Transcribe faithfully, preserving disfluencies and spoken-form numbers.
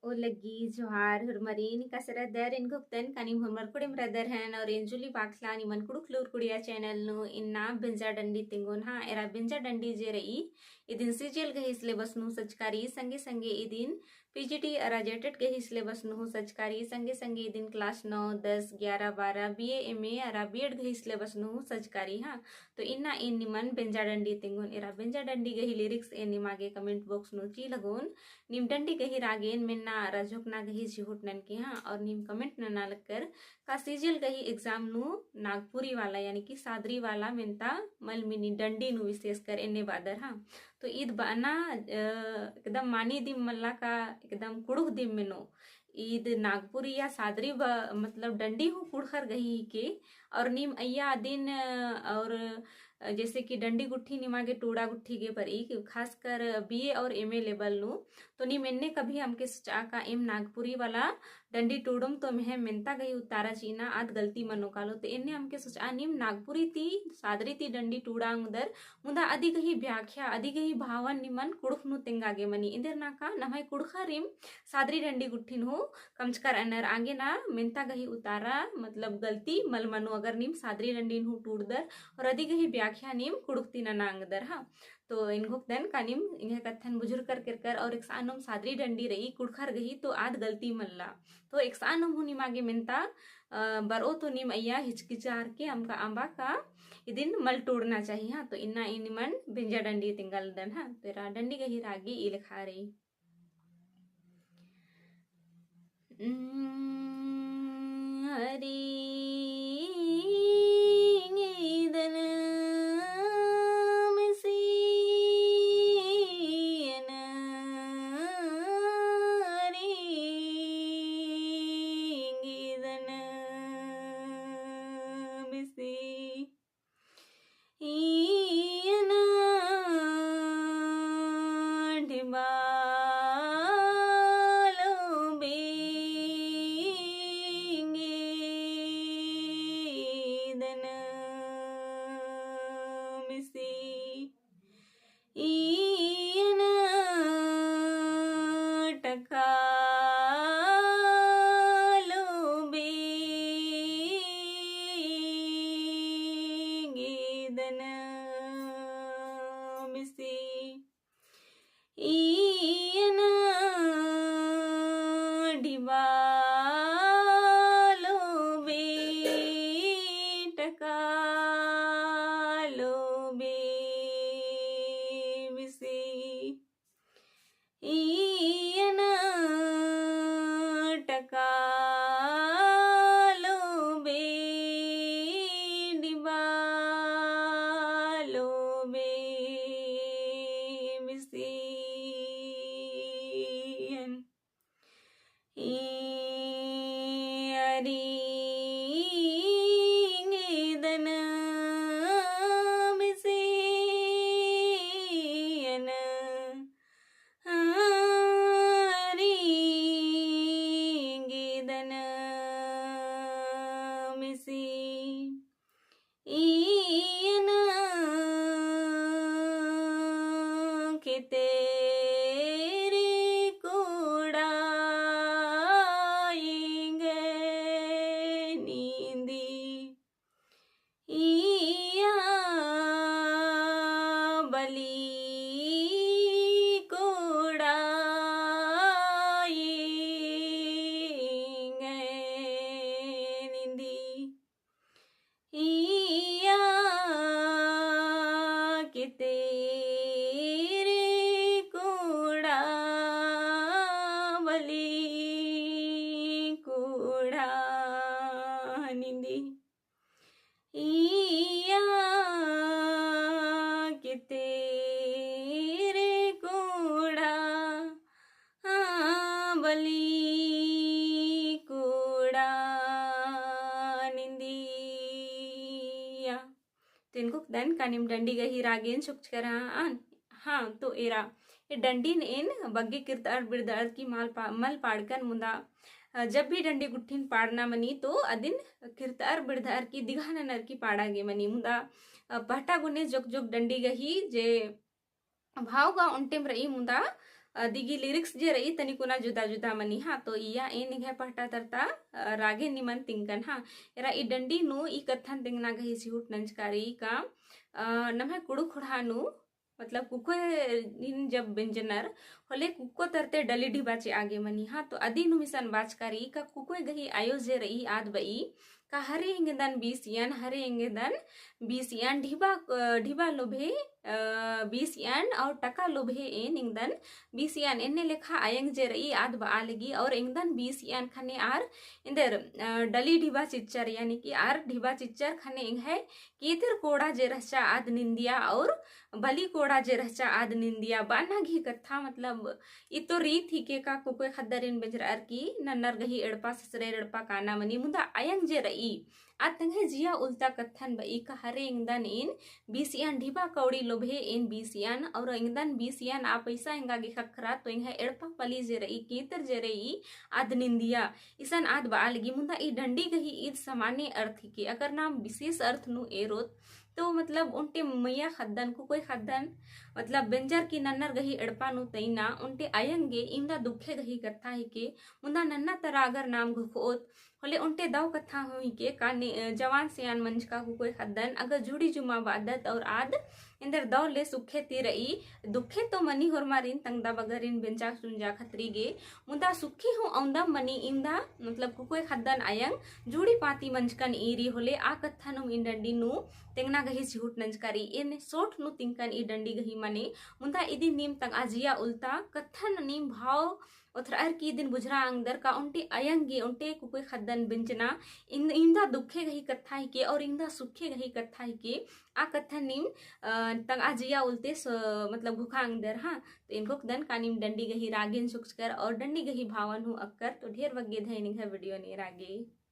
ओ लग्गी जोहार हुरमरिन, कसे रअदर? एन घोखदन का नीम हुरमर कुड़िम रअदर हन और एन जूली बाखला निमन कुँड़ुख़ लूर कुड़िया channel नू इन्ना बेंजा डंडी तिंगोन। हाँ, एरा बेंजा डंडी जे रई, इदिन CGL गही syllabus नू सजका रई, संगे संगे इदिन PGT अरा JTET गही syllabus नू सजका रई, संगे संगे इदिन class नौ, दस, ग्यारह, बारह, BA, MA अरा B.Ed गही syllabus नू सजका रई। हाँ, तो इन्ना एन निमन बेंजा डंडी तिंगोन। एरा बेंजा डंडी गही lyrics एन निमागे comment box नू चिआ लगोन। नीम डंडी गही रागेन मेन्ना अरा झोंकना गही चिहुट ननके। हाँ, और नीम comment नना लगकर का CGL गही exam नू नागपुरी वाला यानी कि सादरी वाला मेन्ता मल मनी, डंडी नू विशेषकर एन्ने बअदर। हाँ, तो ईद बअना, अ, एकदम मानी दिम मल्ला का एकदम कुँड़ुख़ दिम मेनो। ईद नागपुरी या सादरी ब-, मतलब डंडी हूँ कुँड़ुख़र गही हिके। और नीम अइय्या अदिन, अ, और जैसे कि डंडी गुट्ठी निमागे टूड़ा गुट्ठी गे बरई, खासकर BA और MA level नू, तो नीम एन्ने कभी अमके सोचआ का एम नागपुरी वाला डंडी टूड़ुम तो मेहे मेन्ता गही उत्तारा चिअना आद गलती मनो कालो। तो एन्ने अमके सोचआ नीम नागपुरी ती सादरी ती डंडी टूड़ा ओंगदर, मुदा अदी गही व्याख्या, अदी गही भावन निमन कुँड़ुख़ नू तेंगा गे मनी। एन्देर ना का नम्है कुँड़ुख़रिम सादरी डंडी गुट्ठिन हूँ कमचकर रअनर, आगे ना मेन्ता गही उत्तारा मतलब गलती मल मनो अगर नीम सादरी डंडिन हूँ टूड़दर और अदी गही व्याख्या नीम कुँड़ुख़ ती नना ओंगदर। हाँ, तो एन घोखदन का नीम एंग्है कत्थन बुझुरकर केरकर और एकसानुम सादरी डंडी रई कुँड़ुख़र गही तो आद गलती मल्ला। तो एकसानुम हूँ निमागे मेन्ता, अ, बरओ तो नीम अइय्या हिचकिचारके अमका अम्बा का इदिन मल टूड़ना चाही। हाँ, तो इन्ना एन निमन बेंजा डंडी तेंगा लगदन। हाँ, तो एरा डंडी गही रागी ई लेखा रई। हम्म, हरी गीदन मिसियन, हरी गीदन मिसी। ईयना ढिबालो बेंगीदन मिसी। ईयना टकालो बेंगीदन मिसी। ईयना ढिबालो बेंटकालो बेंबिसी। ईयना टकालो बेंडिबालो बेंबिसियन। ईयरी गीदन मिसियन, हरी गीदन मिसी। ईयना खेतेरी कुड़ा एंगे नींदी। ईया बली कुड़ा एंगे नींदी। ईया कितेरे कुड़ा बली कुड़ा नींदी। ईया कितेरे कुड़ा हाँ, बली कुड़ा निंदिया। तेन कुकदन का नीम डंडी गही रागेन चुकचकर हाँ आन। हाँ, तो एरा, ए डंडीन एन बग्गे किर्तअर बिर्दअर की माल पा-, मल पाड़कन मुदा, अ, जब भी डंडी गुट्ठिन पाड़ना मनी, तो अदिन किर्तअर बिर्दअर की दिघा ननर की पाड़ा गे मनी। मुदा, अ, पहटा गुने जोक जोक डंडी गही जे भाव गा ओन्टेम रई मुदा, अदी गही lyrics जे रई तनी कुना जुदा जुदा मनी, हाँ। तो इया एन एंग्है पहटा तरता, अ, रागेन निमन तिंकन, हाँ। एरा ई डंडी नू ई कत्थन तेंगना गही चिहुट नंजका रई का, अ, नम्है कुँड़ुख़ ख़ोंड़हा नू, मतलब कुकोय नीन जब बेंजनर, होले कुको तरते डली ढिबा चिआ गे मनी, हाँ। तो अदी नू इसन बाचका रई का कुकोय गही आयो जे रई आद बई, का हरे एंगदन बीसियन, हरे एंगदन बीसियन ढिबा, अ, ढिबा लोभे, अ, बीसियन और टका लोभे एन एंगदन बीसियन एन्ने लेखा अयंग जे रई आद बआ लगी और एंगदन बीसियन ख़ने आर एन्देर, अ, डली ढिबा चिच्चर यानी कि आर ढिबा चिच्चर ख़ने एंग्है केतिर कोड़ा जे रहचा आद निंदिया और बली कोड़ा जे रहचा आद निंदिया बअना गही कत्था, मतलब ई तो रीत हिके का कुकोय ख़द्दरिन बेंजरअर की नन्नर गही एड़पा ससुरर एड़पा काना मनी, मुदा अयंग जे रई आद तंग्है जिया उल्ता कत्थन बई का हरे एंगदन एन बीसियन ढिबा कौड़ी लोभे एन बीसियन और एंगदन बीसियन आ पैसा एंगा गे ख़क्खरा तो एंग्है एड़पा बली जे रई केतिर जे रई आद निंदिया। इसन आद बआ लगी मुदा ई डंडी गही ईद सामान्य अर्थ हिके। अगर नाम विशेष अर्थ नू एरोत तो मतलब ओन्टे मइया ख़द्दन कुकोय ख़द्दन मतलब बेंजर की नन्नर गही एड़पा नू तइना ओन्टे अयंग गे इवंदा दुखे गही कत्था हिके। मुदा नन्ना तरा अगर नाम घुखओत होले ओन्टे दव कत्था हूँ हिके का ने, अ, जवान सियान मंजका कुकोय ख़द्दन अगर जुड़ी जुमा बअदत और आद एन्देर दव ले सुखे ती रई, दुखे तो मनी होरमारिन तंगदा बगरिन बेंजा सुंजा खतरी गे, मुदा सुखे हूँ अवंदा मनी इवंदा, मतलब कुकोय ख़द्दन अयंग जुड़ी पाती मंजकन ईरी होले आ कत्था नुम ई डंडी नू तेंगना गही चिहुट नंजका रई। एन short नू तिंकन ई डंडी गही मने, मुदा इदिन नीम तंगआ जिया उल्ता कत्थन नीम भाव ओथरअर की इदिन बुझरा अंगदर का ओन्टे अयंग गे ओन्टे कुकोय ख़द्दन बेंजना, इन, इवंदा दुखे गही कत्था हिके और इवंदा सुखे गही कत्था हिके। आ कत्थन नीम, अ, तंगआ जिया उल्ते स-, मतलब घुखा अंगदर, हाँ। तो एन घोखदन का नीम डंडी गही रागेन सुखचकर और डंडी गही भावन हूँ अक्कर। तो ढेर बग्गे धैन एंग्है video नू एरा गे।